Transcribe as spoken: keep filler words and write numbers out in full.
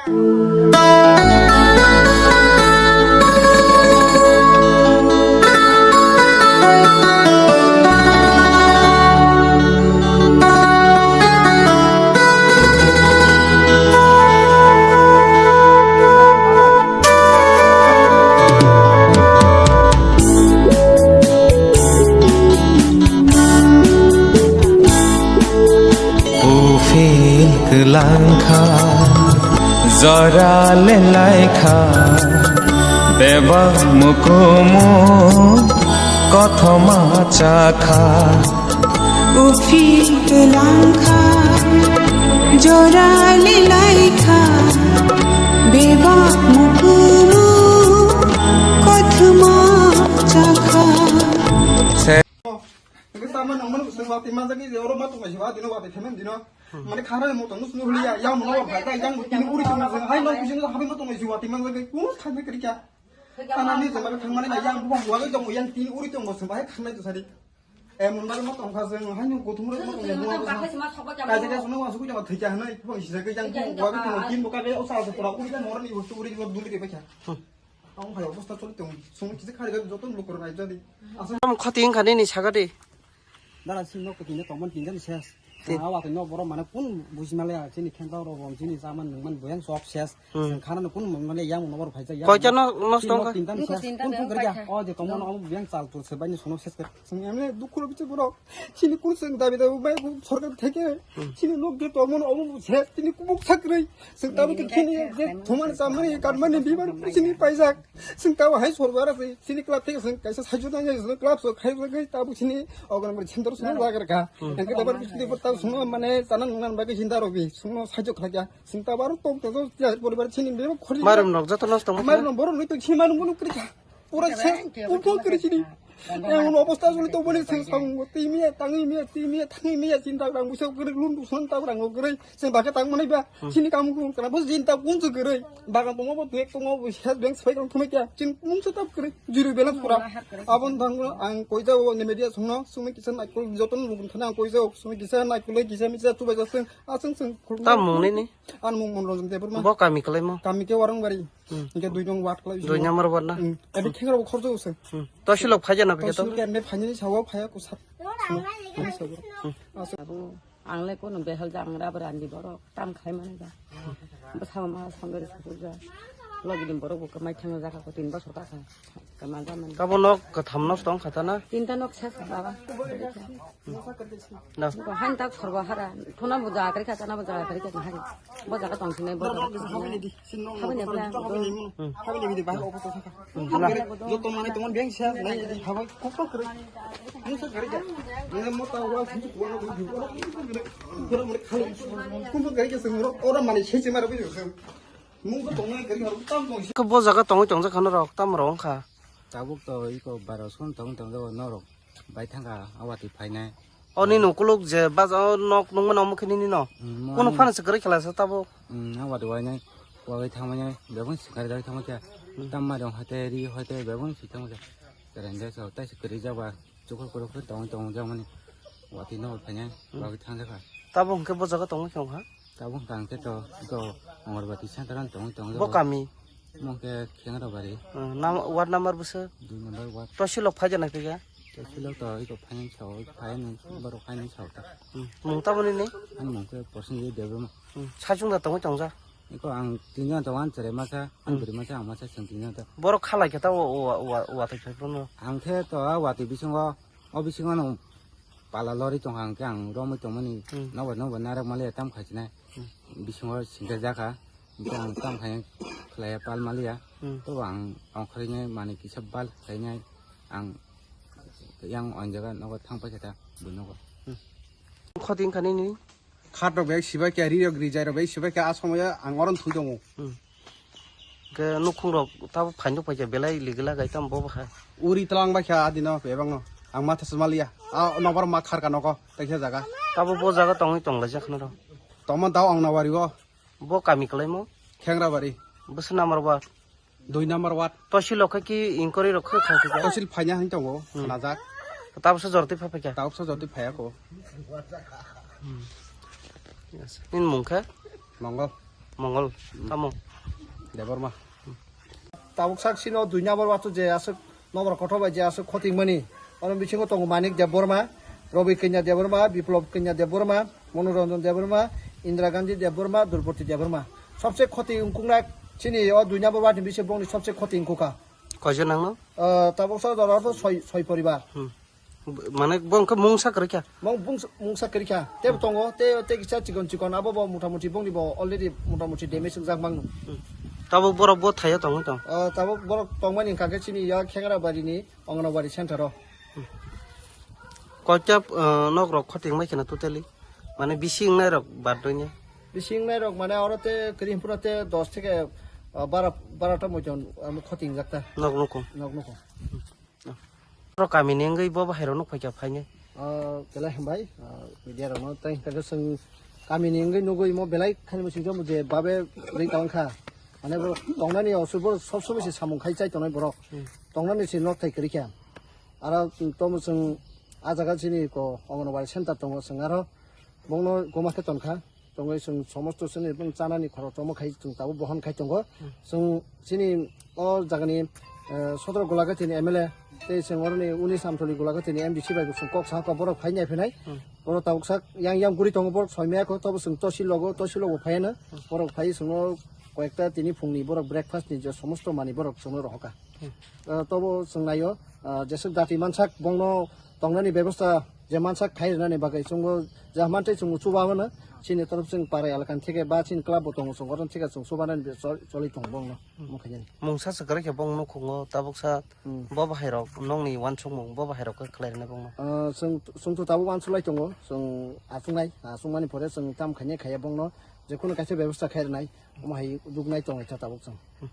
Uphil kwlangkha, jora lelaikha, bebak mukumu kothoma chakha. Uphil kwlangkha, jora lelaikha, bebak mukumu kothoma chakha. Hingke tamo nangmani swng watwi manjak ni oro ma tongnaisi ba dino watwi khaimani dino. Mane khana ni motong no sunu hliya, yang mono bai ta yang bo tini uri tong swng, hai no bising habi ma tongnaisi watwi manjak ni kuno khaimani kri kya. Khana ni jama thangmani na yang bo wa jong yang tini uri tong swng bai khanai to sari. E mon bai ma tong kha swng, hai no gothum ro ma tong ya. Kaisa kaisa no wa su ku jama thai kya hanai, bo sisa ke yang bo wa tong tin bo ka be o sa sa pura uri ta mor ni bo uri bo duli ke ba kya. Ang hai obostha choli tong, sung kisa khari ga joto lukur nai jadi. Asa. Am khoti wngkha nini sagadi. Dara si nok kini tongman tinggan ses. Ti. Awa ke nok borok mane kun buji male ya, chini khenta ro bom, chini saman nungman boyang sok ses. Hmm. Seng khana no kun mangmale yang no bor phaija yang. Koita no, no si tong nok kha? Tinggan ses. Kun kun kerja. Oh, je tongman om yang chal tu se bani sono ses. Seng emne dukhu lo biche borok. Chini kun seng dabi dabi bai sorkar theke. Hmm. Chini nok je tongman om ses, chini kubuk sakri. Seng tabu ke chini je thoman samani kanmani bibar chini paijak. Sing tabo hai sorbar se, sini club theke sing kaisa saijo nang sing club so khai bai tabo sini ogon bar center sung lagar ka. Engke dabar bisni por tabo sung mane chana nang nang bai chinta robi sung no saijo khlakya. Sing tabo aro tom to ya poribar sini bebo khori. Marum nok joto nosto mo. Marum boro noi to sini marum bolo kri ka. Pura se upo kri sini. Yang obostha suli to bole sing sang timi ya tangi mi ya timi ya tangi mi ya chinta rang buso kri lun du sun tabo rang kri. Sing bake tang manai ba. Sini kamu kun kana bos jin tabo kun se kri. Bagan tongo bo, bag tongo bo, head bank swipe rok thumai kya. Chini mungsa tab kwrwi, zero balance pura. Aboni thangbo ang koijao ni media songno, sumui kisa naikol jotono lubun thani ang koijao, sumui kisa naikol kisa misa chubaijak song, aswng song khulumno. Tam mung nini? Ani mung Monrojong Debbarma. Bo kami kwlaimo? Kami khe Warungbari. Hmm. Hingke dui nong ward kwlai. Dui number ward na? Hmm. Ebe khengra bo khorjo song. Hmm. Tosilok phaija na phaija to? Tosilok ebe phainani sawo phaya ko sat. Hmm. Aswng. Abo Ang le kono behel ja, ang rubber randi borok, tam khai mani ja. Bwsao ma songwri sukuja. Logi ni borok bo kwmai thangna jaka ko tin bosor ka kha. Kwma ja mani. Tabo nok kwtham nok tong kha ta na? Tinta nok sa sa baba. Na. Ko han tak sorbo hara. Thona bo ja kari kha, chana bo ja kari kha hari. Bo jaga tong sinai bo jaga tong sinai. Habani bla. Hmm. Habani bidi bahai obo to saka. Hmm. Joto manai tongo beng sia nai habai kokto kwrwi. Mungsa gari ja. Nang mota wa sini kuwa no kuwa. Kuwa mani khalo. Kumbo gari ja sengro ora mani sese mara bi seng. Mungsa tongo gari haru tam tong. Ko bo jaga tongwi tongjak khano rok tam rong kha. Tabuk to iko baro son tong tong jago norok. Bai thangkha a watwi phainai. O nini ukuluk je baja o nok nungmano omo khe nini no? Hmm, mo Kunu ani phano se kwrwi khlasa tabuk? Hmm, a watwi wainai, wagwi thangmani, bebak swkang rwgwi thangma khe. Hmm. Tamma rong hate, ri hate, bebak swkang thangma khe. Kereng de so, tai se kwrwi jak ba, chukur kuruk khe tong tong jak mani. Watwi no phainai, Hmm. wagwi thang jakha. Tabuk hwnkhe bo jaga tongwi thang kha? Tabuk hwnkha hwnkhe to, to Angarwati center ano tongwi tong jak. Bo kami? Mo khe Khengrabari. Hmm, nam-, ward number bwswk? Dui number ward. Tosilok phaija nai phaiga? Tosilok to iko phainai sao, phainai borok phainai sao ta. Hmm, mung tamo nini? Ani mung khe Prosenjit Debbarma. Hmm, saichung da tongwi tongja? Iko ang tinjon tongo, ang cherai masa, ang Hmm. bwrwi masa, ang masa, chwng tinjon ta. Borok khalai khe ta o, o, o, o, watwi phai phano? Ang khe to a watwi bisingo, o bisingo no pala lori tongkha, ang khe ang romwi tongmani Hmm. nobar nobar narwk maliya tam khaichina. Hmm. Bisingo singkhe jakha, hingkhe ang tam khai khlaiya pal maliya. Hmm. To ang ongkhorwi nai manwi kisa bal khlai nai ang yang o jaga nogo thang paikha ta bui nogo. Hmm. Khoti wngkha nini? Khat rok bai sibai khe, ri rok rijai rok bai sibai khe, a somoyo ang oro thwi tongo. Hmm. Ke nukhung rok tabo phainok paikha belai ligila gai tam bo bwkha. Uri tlang bai kha adino bebak no. Ang matha sumaliya. A nobar ma kharka nogo, taikha jaga. Tabo bo jaga tongwi tonglaijak khna rok. Tongma dao ang nawari o. Bo kami kwlaimo? Khengrabari. Bwswk number ward? Dui number ward. Tosilok khe ki inquiry rok khe khaikha? Tosil phaina hin tongo, Hmm. khnajak. Tabuksa jortwi phai phaikha? Tabuksa jortwi phaiya ko. Hmm. Yes. Nini mung khe? Mongol. Mongol, tamo? Debbarma. Tabuk sak sino dui number wato je aswk nokbar kotor bai je aswk khoting mani. Oro bisingo tongo Manik Debbarma, Robi Kanya Debbarma, Biplop Kanya Debbarma, Manoranjan Debbarma, Indira Gandhi Debbarma, Durpoti Debbarma. Sobse khoting wngkuknai chini o dui number watni bisi bongni sobse khoting wngkukha. Koijon nangno? Ah, tabuk sa jora to soi, soi poribar. Hmm. Mane bo wngkha mungsa kwrwi kha? Mung, bung, mungsa kwrwi kha. Tebo tongo, te, te kisa chikon chikon, abo bo mota moti bongni bo already mota moti damage wngjak mangno. Hmm. Tabuk borok bo thaio tongwi tong? Ah, tabuk borok tongmani hwnkha khe chini ya Khengra barini Anganwadi center o. Koita, ah, nok rok khoting mai kheno totally? Mane bisi wngnai rok bad doine? Bisi wngnai rok mane oro te kwrwi hwnphuru te dos theke, ah, bara, bara ta moiton, ah, khoting jak ta. Nok nuko? Nok nuko. Oro kamini wngwi bo bahai rok nuk phaikha phainai? Ah, belai hambai, ah, media rokno tei hwnkhe chwng kamini wngwi nugwi mo belai khani muchung je babe ring tong kha. Mane borok tongnani osubor sob somoi se samung khai chai tongnai borok. Hmm. Tongnani se nok thai kwrwi kha. Aro tomo chwng ah jaga chini ko Anganwadi center tongo, chwng aro bongno goma khe tonkha. Tongwi chwng somosto chini bwng chanani khorok tomo khai chwng tabuk bohon khai tongo. Hmm. Chwng chini o jagani, eh, sodro Golaghatini M L A tei chwng oroni unis Amtholi Golaghatini M D C bai bo chwng kok sahaka borok phai nai phinai. Hmm. Borok tabuk sak yang yang guri tongo, borok soi maya kho, tobo chwng tosi logo, tosi logo phaiano. Hmm. Borok phai chwngno koyekta tini phungni borok breakfast ni je somosto mani borok chwngno rohoka. Hmm. Eh, tobo chwng naio, ah, jeswk dati mansak bongno tongnani bebosta je mansak khai rwnani bagwi chwngbo je mantwi chwngbo chuba mano, chini torof chwng para elakani theke ba chini club bo tongo chwng oro theke chwng chubanani be chol-, choli tongo bongno, hmm, omo khainani. Mungsa swkrai khe bong nukhungo tabuksa. Hmm. Bo bahai rok nokni uansukmung bo bahai rok khe khlai rwnai bongno? Ah, chwng, chwngto tabuk uansuk lai tongo, chwng achuknai, achukmani pore chwng tam khainai khaiya bongno jekunu kaisa bebosta khai rwnai, omo hai ruknai tonglaikha tabuk chwng. Hmm.